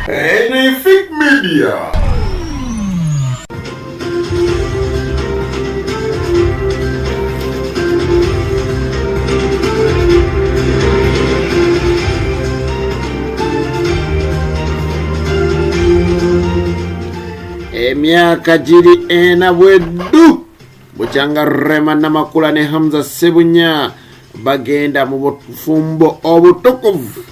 Anything Media. Emyaka giri ena bweddu bukyanga Rema Namakula ne Hamza Sebunya bagenda mu bufumbo obutukuvu.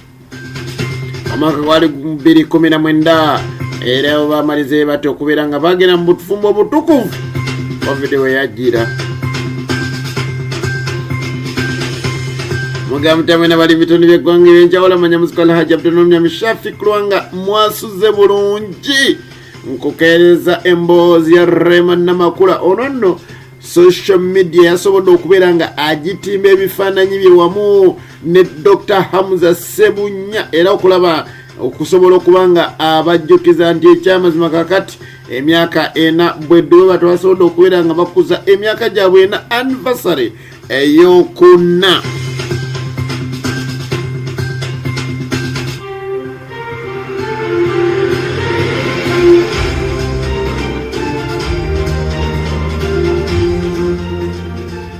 Omwaka gwali 2019, era bamalize bati okubeera nga bagenda mu bufumbo obutukuvu Covid we yajjira. Mugamuthamwe bali bitundu by'eggwanga ebyenjawulo, manya muzika Alhaji Abdulmunyami Shafi Lwanga, mwasuze bulungi. Nkukeereza emboozi ya Rema Namakula. Ono nno social media yasobodde okubeera nga agitimba ebifaananyi bye wamu ne Dr Hamza Sebunya, era okulaba okusobola okuba nga abajjukiza nti ekyamazima kakati emyaka ena bwedduwe bato basobodde okubeera nga bakuza emyaka gyabwe ena, anniversary eyokuna.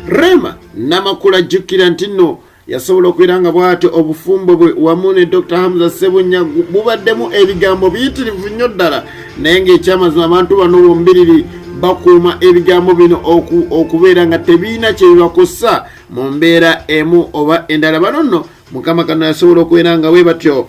Rema Namakula, jjukira nti nno yasobola okubeera nga bw'atyo obufumbo bwe wamu ne Dr Hamza Sebunya bubaddemu ebigambo biyitirivu nnyo ddala, naye ng'ekyamazima abantu bano bombiriri bakuuma ebigambo bino okubeera nga tebiina kye bibakosa mu mbeera emu oba endala. Bano nno Mukama kano yasobola okubeera nga we batyo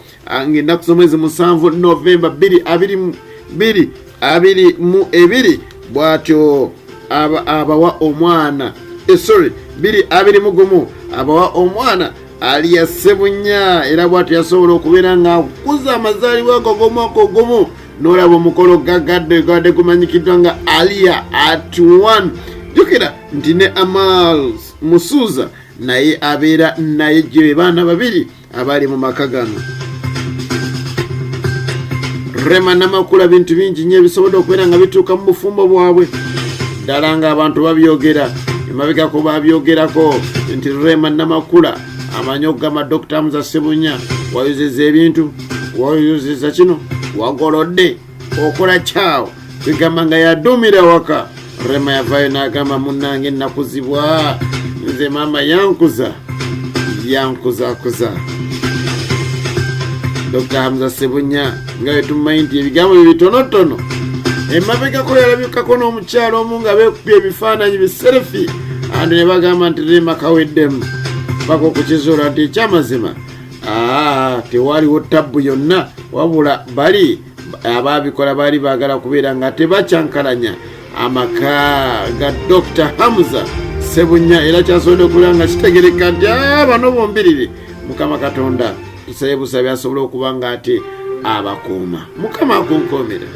ng'ennaku z'omwezi 7 Novemba 2022 bw'atyo abawa omwana, sorry, 2021 abawa omwana Aliya Sebunya, era bw'atyo yasobola okubeera ng'akuza amazaalibwa ago g'omwaka ogumu n'olaba omukolo gagadde gwadde gumanyikiddwa nga Aliya at 1. Jjukira nti ne Amal Musuuza naye abeera naye gye baana babiri abali mu maka gano. Rema Namakula bintu bingi nnyo ebisobodde okubeera nga bituuka mu bufumbo bwabwe, ddala ng'abantu babyogera. Emabegako babyogerako nti Rema Namakula amanyi okugamba Dr Hamza Sebunya, wayozeza ebintu, wayozeza kino, wagolodde, okola kyawo, kwegamba nga yaduumira waka. Rema yavaayo n'agamba, munnange nakuzibwa nze, maama yankuza yankuzakuza. Dr Hamza Sebunya nga bwe tumumanyi nti ebigambo bye bitonotono, emabegako yalabikako n'omukyalo omu nga beekubye ebifaananyi biserefi, anti ne bagamba nti Rema kaweddemu, paka okukizuula nti ekyamazima tewaliwo tabbu yonna, wabula bali abaabikola baali baagala kubeera nga tebakyankalanya amaka ga Dr Hamza Sebunya. Era kyasobodde okubeera nga kitegereka nti bano bombiriri Mukama Katonda tusabe busabi asobole okuba nga ate abakuuma. Mukama akunkuumira.